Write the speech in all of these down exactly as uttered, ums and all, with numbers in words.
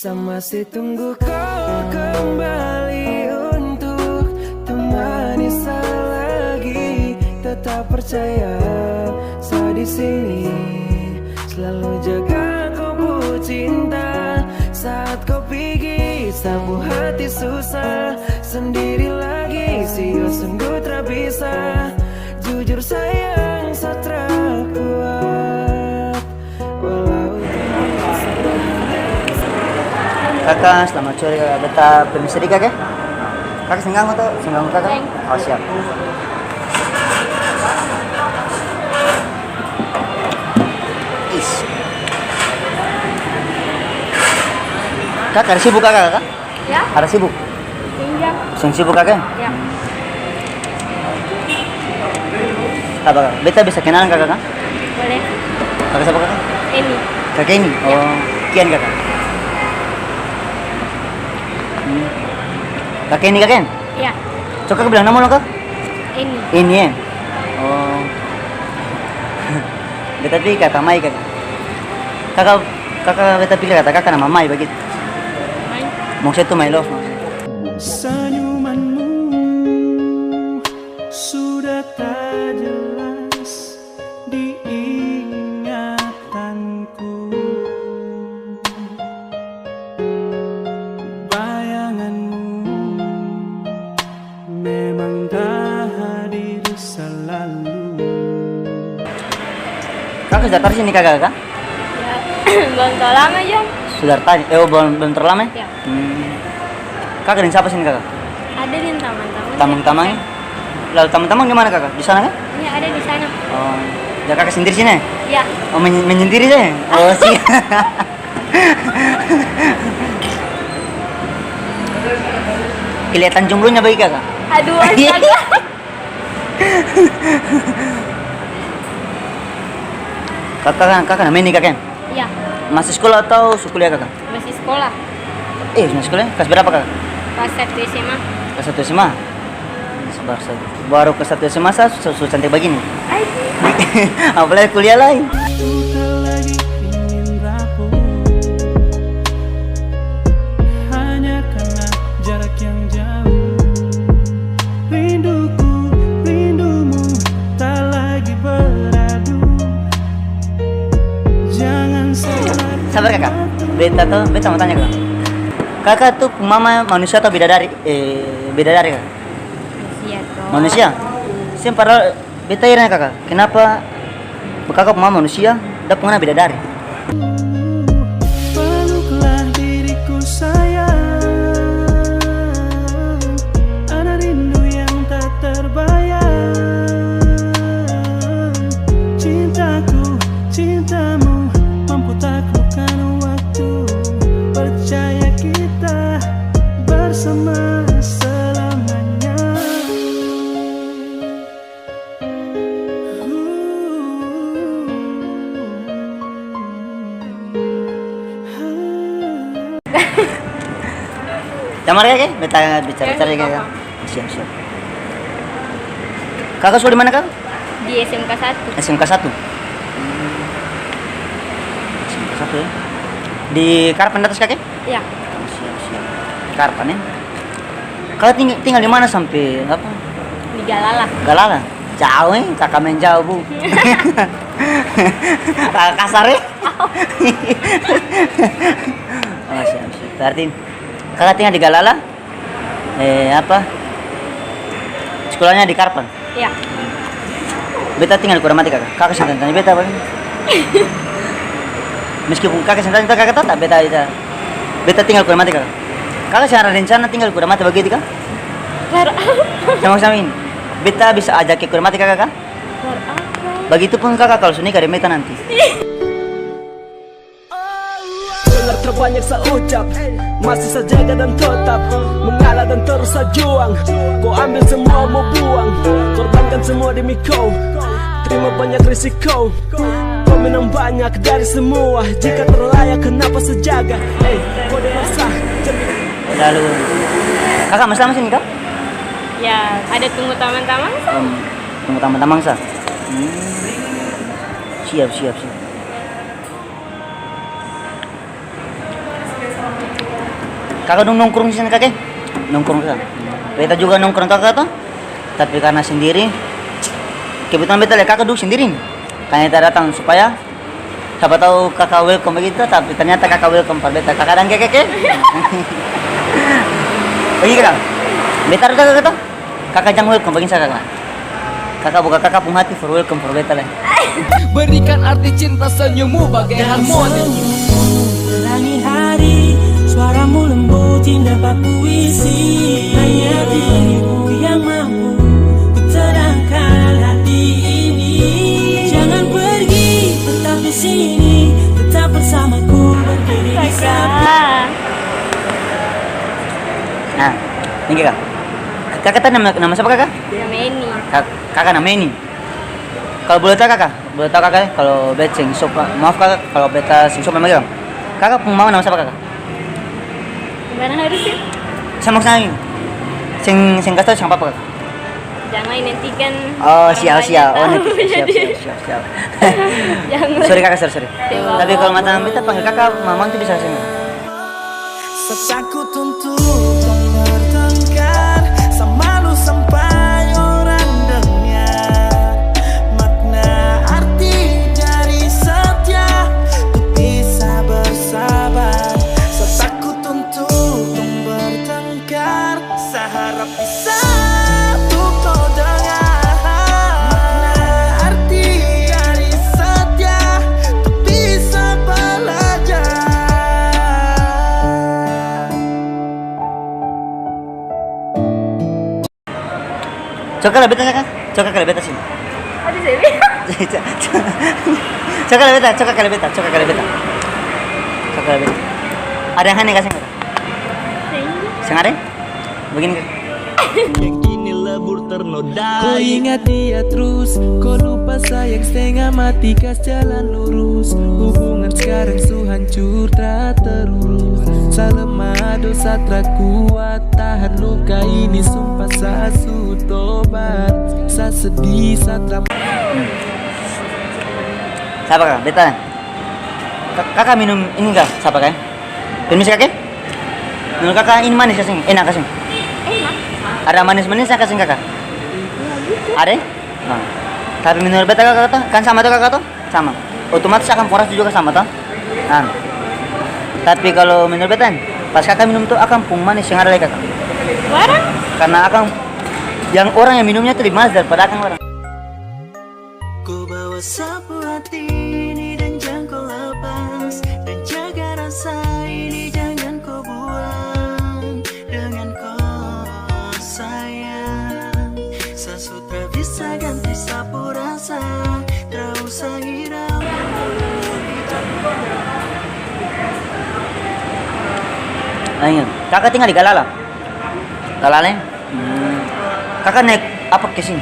Sa masih tunggu kau kembali untuk temani sa lagi. Tetap percaya sa di sini, selalu jaga kau pu cinta. Saat kau pigi, sa pu hati susah sendiri lagi. Sio sungguh tra bisa, jujur sayang sa tra kuat. Kaka, selamat sore, Kaka. Beta permisi sadiki, Kaka, e. Kaka seng ganggu to? Seng ganggu, Kaka? Seng. Oh, siap. Is. Kaka, ada sibuk, Kaka, Kaka? Ya. Ada sibuk? Seng jang. Seng sibuk, Kaka? Ya. Apa, Kaka? Beta bisa kenalan, Kaka, Kaka? Boleh. Kaka siapa, Kaka? Eni. Kaka Eni? Ya. Oh, kian, Kaka? Hmm. Kaka Eni, Kaka, en? Ya. Coba Kaka bilang nama lo, Kaka? Eni. Eni, e? Oh. Beta pikir kata Mai, Kaka. Kaka, Kaka, beta pikir kata Kaka nama Mai bagitu. Mai. Maksudnya tu my love, maksudnya. Senyumanmu sudah tak jelas di ingatanku. Bayanganmu memang tak hadir selalu. Kaka su dari tadi sini, Kaka, Kaka? Ya, belum terlalu lama aja. Su dari tadi? Eh, oh, belum, belum terlalu lama, e? Ya. Hmm. Kaka deng sapa sini, Kaka? Ada deng tamang-tamang. Tamang-tamang, e? Lalu tamang-tamang di mana, Kaka? Di sana, kan? Iya, ada di sana. Oh, ya, Kaka sendiri sini, e? Iya. Oh, men-, menyendiri saja? Oh, siap. Kelihatan jomblonya bagi Kaka? Aduh, astaga. Kaka, Kaka nama Eni, Kaka, e? Iya. Masih sekolah atau su kuliah, Kaka? Masih sekolah. Eh, masih sekolah? Kelas berapa, Kaka? Kelas satu S M A. Kelas satu S M A? Sabar saja. Baru kelas satu S M A sa su, su cantik bagini. Ai. Apalagi kuliah lai. Aku tak lagi ingin rapuh. Hanya karena jarak yang jauh. Rinduku, rindumu tak lagi beradu. Jangan sabar. Sabar, Kaka. Beta to, beta mo tanya, Kaka. Kaka tu pung mama manusia atau bidadari? Eh, bidadari, Kaka? Manusia to. Manusia? Seng, padahal beta heran, Kaka. Kenapa kaka pung mama manusia, da pung ana bidadari? Peluklah diriku sayang, ada rindu yang tak terbayang. Cintaku, cintamu mampu taklukkan waktu. Percaya kita bersama selamanya. Damar ya, Kak? Beta bicara-bicara ya, Kak? Siap, siap. Kaka sekolah di mana, Kak? Di S M K satu. S M K satu? S M K satu, ya. Di Karpan atas, Kak, ya? Iya. Siap, siap. Karpan, ya. Kaka ting-, tinggal di mana sampe apa? Di Galala. Galala? Jauh, eh? Kaka maeng jauh, Bu. Kaka kasar, eh? Oh, siap, siap. Berarti kaka tinggal di Galala, eh, apa? Sekolahnya di Karpan? Iya. Beta tinggal di Kudamati, kaka. Kaka seng tanya-tanya beta, bagaimana? Meskipun kaka seng tanya, kaka tau tak beta, beta, beta tinggal Kudamati, kaka. Kaka seng ada rencana tinggal Kudamati bagitu, ka? Karapa? Sama-sama ini. Beta bisa ajak ke Kudamati, kaka, ka? Karapa? Bagitupun kaka kalo su nikah deng beta nanti. Dengar terbanyak sa ucap, masih sa jaga dan tetap mengalah dan terus sa juang. Ko ambil semua, mo buang, korbankan semua demi ko. Terima banyak risiko, ko menang banyak dari semua. Jika terlayak, kenapa sa jaga? Eh, ko dengar sa. Lalu, kaka masih lama sini, kak? Ya, ada tunggu tamang-tamang sa. Hmm, tunggu tamang-tamang sa. Hmm. Siap, siap, siap. Kaka dong nongkrong di sana, kaka e? Nongkrong di sana. Beta juga nongkrong, kaka to. Tapi karna sendiri, kebetulan beta lia kaka dudu sendiri ni. Karna beta datang supaya sapa tau kaka welcome bagitu, tapi ternyata kaka welcome par beta. Kaka dang keke. Bagitu kaka. Beta ada kaka to. Kaka jang welcome bagitu sa kaka. Kaka buka kaka pung hati for welcome for beta lai. Berikan arti cinta senyummu bagai harmoni. Pelangi hari, suaramu lembut indah bak puisi. Hanya dirimu yang mampu ku tenangkan hati ini. Jangan pergi, tetap di sini, tetap bersamaku berdiri di samping. Nah, ini kaka. Kaka tadi nama, nama siapa kaka? Nama Eni. Ka-, kaka nama Eni. Kalo boleh tau kaka, boleh tau kaka, kalo beta seng sopan, maaf kaka, kalo beta seng sopan bagitu. Kaka pung mama nama sapa kaka? Mana harus ya? Sama sana ini. Seng, seng kas tau seng apa-apa kaka. Jangan nantikan. Oh, siap, siap. Oh, nanti siap, siap, siap, siap, siap. Jangan. Sorry kaka, sorry, sorry. Tapi kalo mata beta panggil kaka, mama tu bisa seng. Setakut untuk bertengkar, semalu sampai orang dengar. Makna arti dari setia, untuk bisa bersabar. Setakut untuk bertengkar, seharap bisa untuk kau dengar. Makna arti dari setia, untuk bisa belajar. Coba kali beta, coba kali beta sini. Aduh, saya. Coba kali beta, coba kali beta, coba kali beta. Coba kali beta. Ada yang aneh kasih nggak? Seng ada? Begini kak. Yang kini lebur ternodai. Ko ingat dia terus, ko lupa sayang, setengah mati kas jalan lurus. Hubungan sekarang su hancur, tra terurus. Sa lemah, dosa tra kuat, tahan luka ini, sumpah sa su tobat. Sa sedih, sa tra. Sapa kaka? Beta. Ka-, kaka minum ini kaka? Sapa kaka? Permisi kaka? Menurut kaka ini manis ka seng? Enak ka seng? Enak. Ada manis-manisnya ka seng kaka? Iya gitu. Ada? Nah. Tapi menurut beta kaka to, kan sama to kaka to? Sama. Otomatis akang pung rasa juga sama to? Nah. Tapi kalo menurut beta ni, pas kaka minum to akang pung manis seng ada lai kaka. Barang? Karna akang, yang orang yang minumnya tu lebih manis daripada akang barang. Ko bawa sapu hati ini dan jang ko lapas, dan jaga rasa ini jangan ko buang. Dengan ko sayang, sa su tra bisa ganti sapu rasa, tra usah hirau. Nah, ingat, kaka tinggal di Galala. Galala, eh? Hmm. Kaka naik apa ke sini?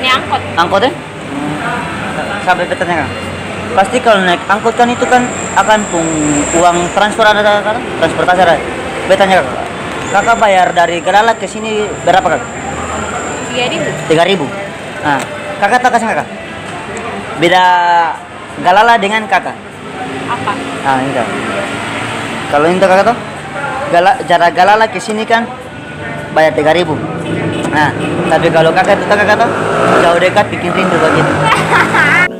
Naik angkot. Angkot, eh? Hmm. Sampe beta tanya, Kak. Pasti kalo naik angkot kan itu kan akang pung uang transfer ada, ada, ada, transportasi ada. Beta tanya, Kak. Kaka bayar dari Galala ke sini berapa, Kak? Tiga ribu. Tiga ribu. Nah, Kaka tau ka seng, Kaka? Beda Galala dengan Kaka. Apa? Ah, ini, Kak. Kalo ini to, Kaka to, Gala-, jarak Galala ke sini kan bayar tiga ribu. Nah, tapi kalo Kaka itu to, Kaka to, jauh dekat bikin rindu bagitu.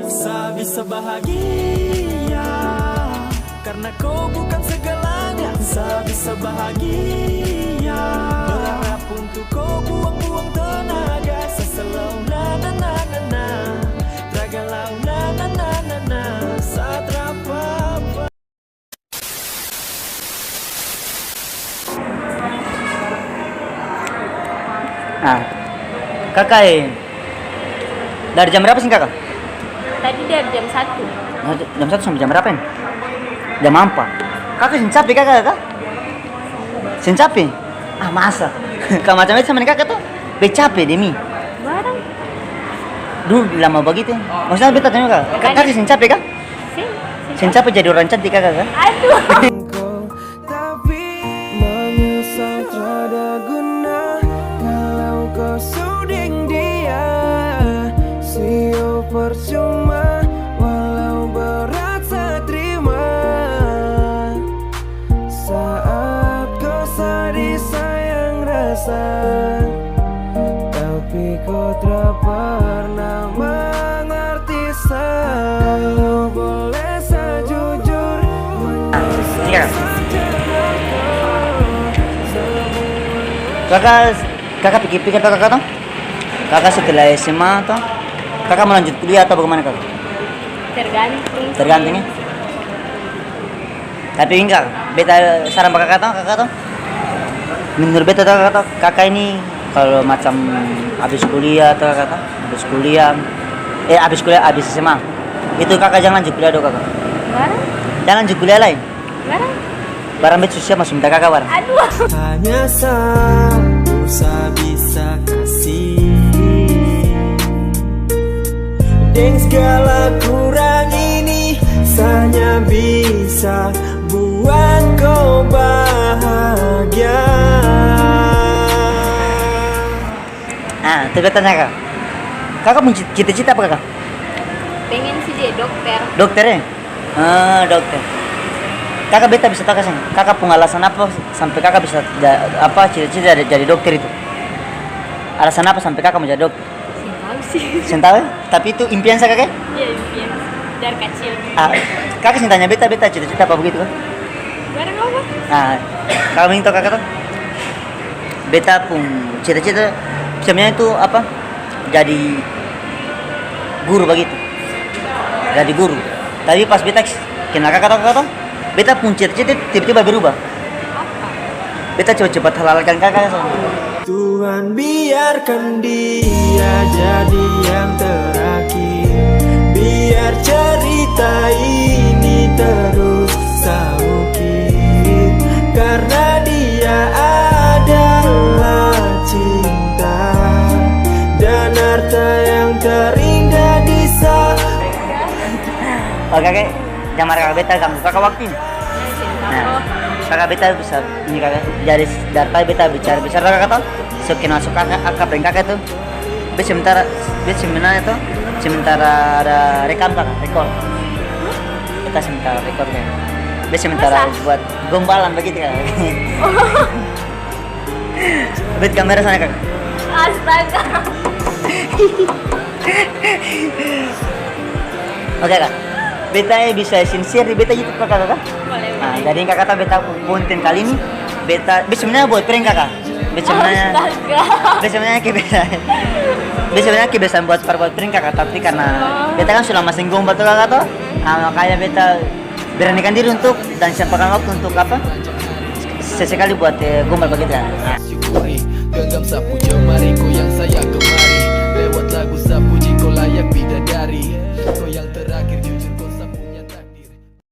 Sa bisa bahagia karna ko bukan segalanya. Sa bisa bahagia berharap untuk ko buang-buang tenaga. Sa slow na, na, na, na, na. Ragalau na, na, na, na, na, sa tra papa. Ah, Kaka e, dari jam berapa seng Kaka? Tadi dari jam satu. Jam satu sampe jam berapa ini? Jam ampa. Kaka seng cape Kaka, Kaka? Seng cape? Ah, masa? Kalo macam beta sama deng Kaka to, be cape demi. Barang. Duh, lama bagitu e. Maksudnya beta tanya Kaka, Kaka seng cape ka? Seng, seng. Seng cape jadi orang cantik Kaka ka? Aduh. Tapi menyesal tiada guna kalau kau su deng dia. Sio percuma walau berat sa terima. Saat Tapi ko tra pernah mangarti sa. Boleh sa jujur menyesal. Kaka, kaka pikir-pikir to kaka to? Kaka setelah S M A to? Kaka mau lanjut kuliah atau bagaimana kaka? Tergantung. Tergantung ya? Tapi ini kaka, beta saran pa kaka to, kaka to. Menurut beta to, kaka to, kaka ini kalo macam abis kuliah to, kaka to, abis kuliah, eh, abis kuliah, abis S M A, itu kaka jang lanjut kuliah do, kaka. Barang? Jang lanjut kuliah lai. Barang? Barang bet su siap maso minta kaka barang. Aduh. Hanya satu sa bisa kasih. Deng segala kurang ini, sa hanya bisa buat ko bahagia. Ah, tapi beta tanya kaka. Kaka pung cit-, cita-cita apa kaka? Pengen sih jadi dokter. Dokter e? Ah, dokter. Kaka beta bisa tau ka seng, kaka pung alasan apa sampe kaka bisa ja-, apa, cita-cita jadi, jadi dokter itu? Alasan apa sampe kaka mo jadi dokter? Seng tau sih. Seng tau e? Tapi itu impian sa kaka e? Iya, impian. Dari kacil. Ah, kaka seng tanya beta, beta cita-cita apa begitu kan? Barang apa? Ah, kaka bilang to kaka to? Beta pung cita-cita sebenarnya itu apa? Jadi guru bagitu. Jadi guru. Tapi pas beta kenal kaka to, kaka to, beta pung cita-cita tiba-tiba berubah. Beta cepat-cepat halalkan kaka sa. Tuhan biarkan dia jadi yang terakhir. Biar cerita ini terus sa ukir. Karena dia adalah cinta dan harta yang terindah di sa- Oke, oke. Jang mara kaka, beta ganggu kaka waktu ini. Nah, kaka beta bisa ini kaka, jadi dari tadi beta bicara, bicara kaka to, so kenal so kaka, kaka prank kaka tu. Beta sementara, beta sementara to, sementara ada rekam kaka, rekor. Beta sementara rekor kaka. Beta sementara buat gombalan begitu kaka. Bet kamera sana, kaka. Astaga. Oke, kaka. Beta bisa sincere di beta YouTube, kaka, kaka? Boleh, boleh. Nah, jadi kaka tahu beta pung konten kali ini, beta, beta sebenarnya buat prank, kaka. Beta sebenarnya, astaga, beta sebenarnya kebiasaan, beta sebenarnya kebiasaan buat, par-, buat prank, kaka. Tapi karena beta kan su lama seng gombal to, kaka, to. Ah, makanya beta beranikan diri untuk dan sempatkan waktu untuk apa, sesekali buat, eh, gombal bagitu ya. Nah. Syukuri, genggam sapu jemari, goyang sayang.